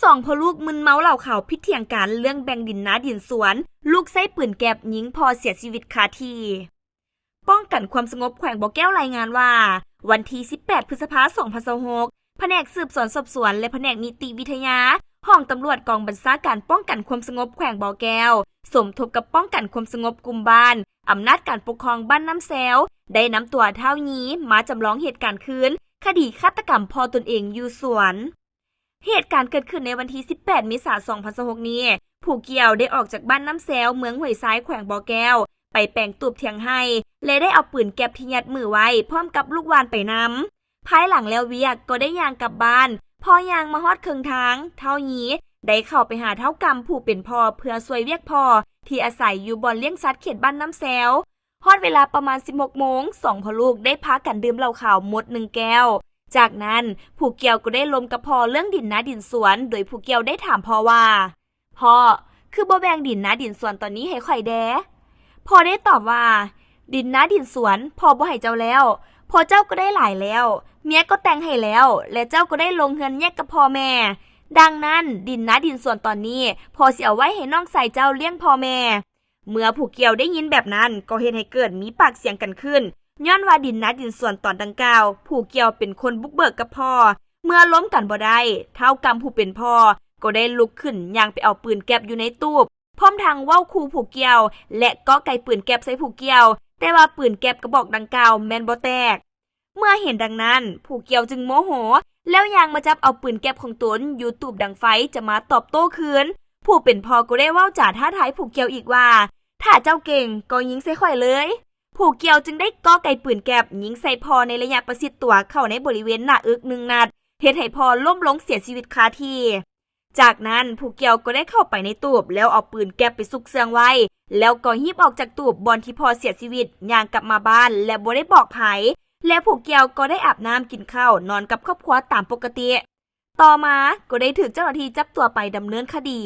ສອງພໍ່ລູກມຶນເມົາເຫຼົ້າຂາວ ຜິດຖຽງກັນເລື່ອງແບ່ງດິນນາດິນສວນ, ລູກໃຊ້ປືນແກັບຍິງພໍ່ເສຍຊີວິດຄາທີ່. ປ້ອງກັນຄວາມສະຫງົບແຂວງບໍ່ແກ້ວລາຍງານວ່າ ວັນທີສິບແປດ ພຶດສະພາ ສອງພັນຊາວຫົກ ພະແນກສືບສວນສອບສວນ ແລະ ພະແນກນິຕິວິທະຍາ ຫ້ອງຕຳຫຼວດກອງບັນຊາການປ້ອງກັນຄວາມສະຫງົບແຂວງບໍ່ແກ້ວ ສົມທົບກັບປ້ອງກັນຄວາມສະຫງົບກຸ່ມບ້ານ ອຳນາດການປົກຄອງບ້ານນ້ຳແຊວ ໄດ້ນຳຕົວທ້າວຢີມາຈຳລອງເຫດການຄືນ ຄະດີຄາດຕະກຳພໍ່ຕົນເອງຢູ່ສວນ. ເຫດການເກີດຂຶ້ນໃນວັນທີສິບແປດ ເມສາ ສອງພັນຊາວຫົກນີ້ ຜູ້ກ່ຽວໄດ້ອອກຈາກບ້ານນ້ຳແຊວ ເມືອງຫ້ວຍຊາຍ ແຂວງບໍ່ແກ້ວ ໄປແປງຕູບຖຽງໄຮ່ ແລະ ໄດ້ເອົາປືນແກັບທີ່ຍັດມືໄວ້ ພ້ອມກັບລູກຫວ່ານໄປນຳ. ພາຍຫຼັງແລ້ວວຽກກໍໄດ້ຍ່າງກັບບ້ານ. ພໍຍ່າງມາຮອດເຄິ່ງທາງ, ທ້າວຢີໄດ້ເຂົ້າໄປຫາທ້າວກຳຜູ້ເປັນພໍ່ ເພື່ອຊ່ວຍວຽກພໍ່ທີ່ອາໄສຢູ່ບ່ອນລ້ຽງສັດເຂດບ້ານນ້ຳແຊວ. ຮອດເວລາປະມານສິບຫົກໂມງ, ສອງພໍ່ລູກໄດ້ພາກັນດື່ມເຫຼົ້າຂາວໝົດໜຶ່ງແກ້ວ. ຈາກນັ້ນ, ຜູ້ກ່ຽວກໍໄດ້ລົມກັບພໍ່ເລື່ອງດິນນາດິນສວນ, ໂດຍຜູ້ກ່ຽວໄດ້ຖາມພໍ່ວ່າ, ພໍ່, ຄືບໍ່ແບ່ງດິນນາດິນສວນຕອນນີ້ໃຫ້ຂ້ອຍແດ່? ພໍ່ໄດ້ຕອບວ່າ, ດິນນາດິນສວນພໍ່ບໍ່ໃຫ້ເຈົ້າແລ້ວ, ພໍ່ເຈົ້າກໍໄດ້ຫຼາຍແລ້ວ, ເມຍກໍແຕ່ງໃຫ້ແລ້ວ ແລະ ເຈົ້າກໍໄດ້ລົງເຮືອນແຍກກັບພໍ່ແມ່. ດັ່ງນັ້ນ, ດິນນາດິນສວນຕອນນີ້ ພໍ່ຊິເອົາໄວ້ໃຫ້ນ້ອງຊາຍເຈົ້າລ້ຽງພໍ່ແມ່. ເມື່ອຜູ້ກ່ຽວໄດ້ຍິນແບບນັ້ນ ກໍເຮັດໃຫ້ເກີດມີປາກສຽງກັນຂຶ້ນ ຍ້ອນວ່າດິນນາດິນສວນຕອນດັ່ງກ່າວ ຜູ້ກ່ຽວເປັນຄົນບຸກເບີກກັບພໍ່. ເມື່ອລົມກັນບໍ່ໄດ້, ທ້າວກຳຜູ້ເປັນພໍ່ກໍໄດ້ລຸກຂຶ້ນຍ່າງໄປເອົາປືນແກັບຢູ່ໃນຕູບ, ພ້ອມທັງເວົ້າຂູ່ຜູ້ກ່ຽວ ແລະ ເກາະໄກປືນແກັບໃສ່ຜູ້ກ່ຽວ, ແຕ່ວ່າປືນແກັບກະບອກດັ່ງກ່າວແມ່ນບໍ່ແຕກ. ເມື່ອເຫັນດັ່ງນັ້ນ, ຜູ້ກ່ຽວຈຶ່ງໂມໂຫ ແລ້ວຍ່າງມາຈັບເອົາປືນແກັບຂອງຕົນຢູ່ຕູບດັງໄຟຈະມາຕອບໂຕ້ຄືນ. ຜູ້ເປັນພໍ່ກໍໄດ້ເວົ້າຈາທ້າທາຍຜູ້ກ່ຽວອີກວ່າ, ຖ້າເຈົ້າເກັ່ງກໍຍິງໃສ່ຂ້ອຍເລີຍ. ຜູ້ກ່ຽວຈຶ່ງໄດ້ເກາະໄກປືນແກັບຍິງໃສ່ພໍ່ໃນໄລຍະປະຊິດຕົວເຂົ້າໃນບໍລິເວນໜ້າເອິກໜຶ່ງນັດ, ເຮັດໃຫ້ພໍ່ລົ້ມລົງເສຍຊີວິດຄາທີ່. ຈາກນັ້ນ, ຜູ້ກ່ຽວກໍໄດ້ເຂົ້າໄປໃນຕູບ ແລ້ວເອົາປືນແກັບໄປຊຸກເຊື່ອງໄວ້, ແລ້ວກໍຮີບອອກຈາກຕູບບ່ອນທີ່ພໍ່ເສຍຊີວິດ, ຍ່າງກັບມາບ້ານ ແລະ ບໍ່ໄດ້ບອກໃຜ, ແລະ ຜູ້ກ່ຽວກໍໄດ້ອາບນ້ຳ, ກິນເຂົ້າ, ນອນກັບຄອບຄົວຕາມປົກກະຕິ. ຕໍ່ມາກໍໄດ້ຖືກເຈົ້າໜ້າທີ່ຈັບຕົວໄປດຳເນີນຄະດີ.